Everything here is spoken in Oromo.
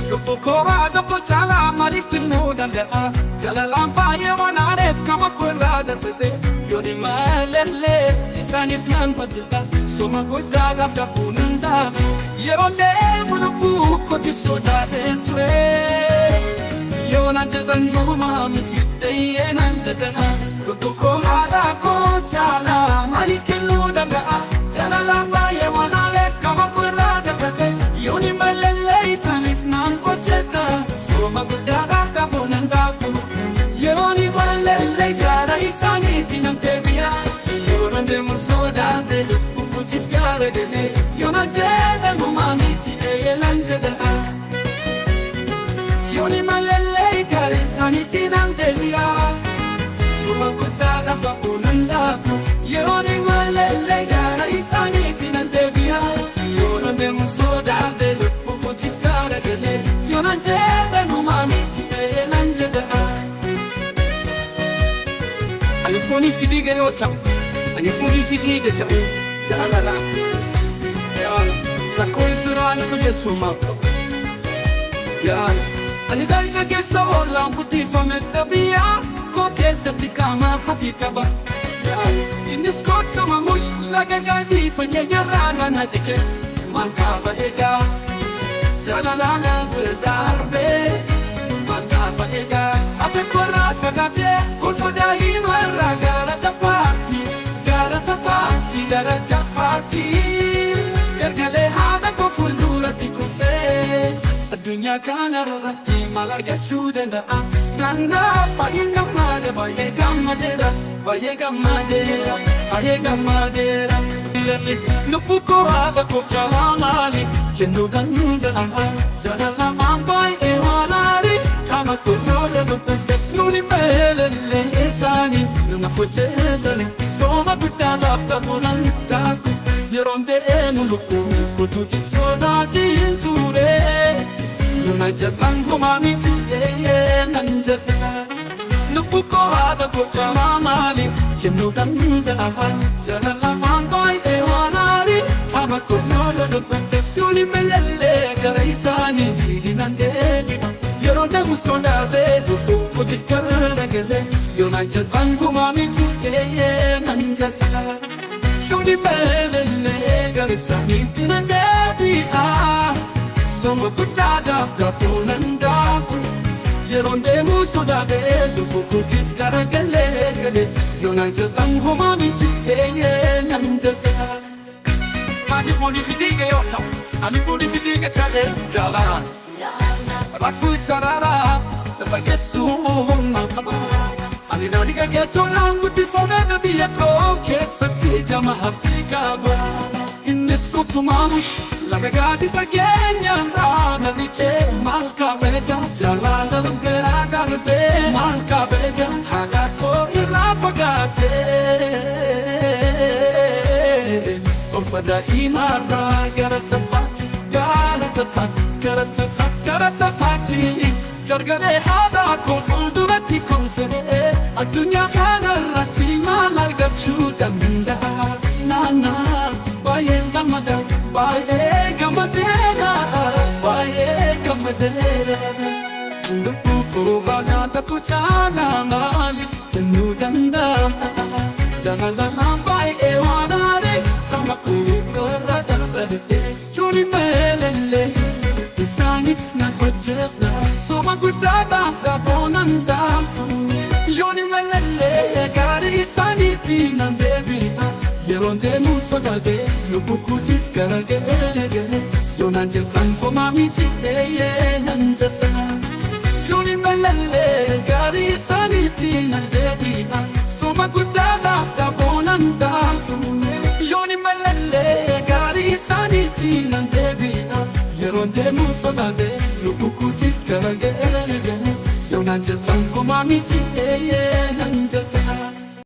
Lubbuu koo haadha koo caalaa maaliif kennuu danda'a? Jaalalaan baay'ee waan aareef qaama koo irraa darbate. Yooni malallee isaaniif nan hojjedha. Soma guddaadhaaf dhabuu nan dhaabu. Yeroo deemu lubbuu kootiif sodaadheen ture. Yoo naan jedhan homaa miti ta'ee naan jedhana. Lubbuu koo haadha koo caalaa maaliif kennuu danda'a? Jaalalaan baay'ee waan aareef qaama koo irraa darbate. Yooni malallee isaaniif nan hojjedha. Soma guddaadhaaf dhabuu nan dhaabu. Yerooni malallee gara isaaniitti nan deebi'a. Yoo deemu sodaate lubbuu kootiif gara galee. Yoo naan jedhan homaa miti ta'ee naan jedhana. Yooni malallee gara isaaniitti nan deebi'a. Soma guddaadhaaf dhabuu nan dhaabu. Yerooni malallee gara isaaniitti nan deebi'a. Yoo deemu sodaate lubbuu kootiif gara galee. Yoo naan jedhan homaa miti ta'ee naan jedhana. Ani foonii fi dhiiga yoo ta'u, ani foonii fi dhiiga ta'u jaalala. Rakkoo isiraan fayyasuma qabu. Ani dargaggeessa oolaan guddifame xabiyaa koo keessatti qaama hafi qaba. Innis kottuma mush laga gaadii fayyanyarraa nana dhike maal qaba egaa jaalalaan bira darbee maal qaba egaa ati korraa fagaatee kolfa daa'imarraa gara taphaatti gara taphaatti gara taphaatti gargalee haadha koo fuulduratti kufee addunyaa kana irratti maal argachuu danda'a? Naannaa baay'ee gammaade baay'ee gammadeera baay'ee gammadeera baay'ee gammadeera. Lubbuu koo haadha koo caalaa maaliif kennuu danda'a? Jaalalaan baay'ee waan aariif qaama koo yoo dubbate nuuni malallee isaaniif na hojjetan. Soma guddaadhaaf dhabuu nan dhaabu. Yeroon deemu lubbuu kootiif sodaatiin ture. Yoona jedhan homaa miti nan jedha. Lubbuu koo haadha koo caalaa maaliif kennuu danda'a? Jaalalaan baay'ee waan aariif qaama koo yoo dubbate yooni malallee gara isaanii nan deebi'a. Yeroo deemu sodaatee lubbuu kootiif gara galee. Yoona jedhan homaa miti nan jedha. Yooni malallee gara isaaniitti nan deebi'a. Soma guddaadhaaf dhabuu nan dhaabu. Yeroon deemu sodaatee lubbuu kootiif gara galee galee. Yoona jedhan homaa miti nan jedha. Ani foonii fi dhiiga yoo ta'u, ani foonii fi dhiiga ta'ee jaalaan. Rakkoo isaraaraa lafa geessuu humna qaba. Ani dargaggeessoodhaan guddifame biyya koo keessatti gama haphii qaba. Innis kuttumaa laga gaadhi fageenyarraa na dhiqee maal qaba jaalala biraa darbee maal qaba haadha koo irraa fagaatee. Kolfa daa'imarraa gara taphaatti gara taphaatti gara taphaatti gara taphaatti. Gargalee haadha koo fuulduratti kolfee addunyaa kana irratti maal argachuu danda'a? Naannaa baay'ee gammada baay'ee gammadeera baay'ee gammadeera. Lubbuu koo haadha koo caalaa maaliif kennuu danda'a? Jaalalaan baay'ee waan aariif qaama koo irraa darbate yooni malallee isaaniif na hojjedha. Soma guddaadhaaf dhabuu nan dhaabu. Yooni malallee gara isaaniitti nan deebi'a. Yeroon deemu sodaatee lubbuu kootiif gara galee. Yoo naan jedhan homaa miti nan jedha. Yooni malallee gara isaaniitti nan deebi'a. Soma guddaadhaaf dhabuu nan dhaabu. Yooni malallee gara isaaniitti nan deebi'a. Yeroon deemu sodaatee lubbuu kootiif gara galee. Yoo naan jedhan homaa miti nan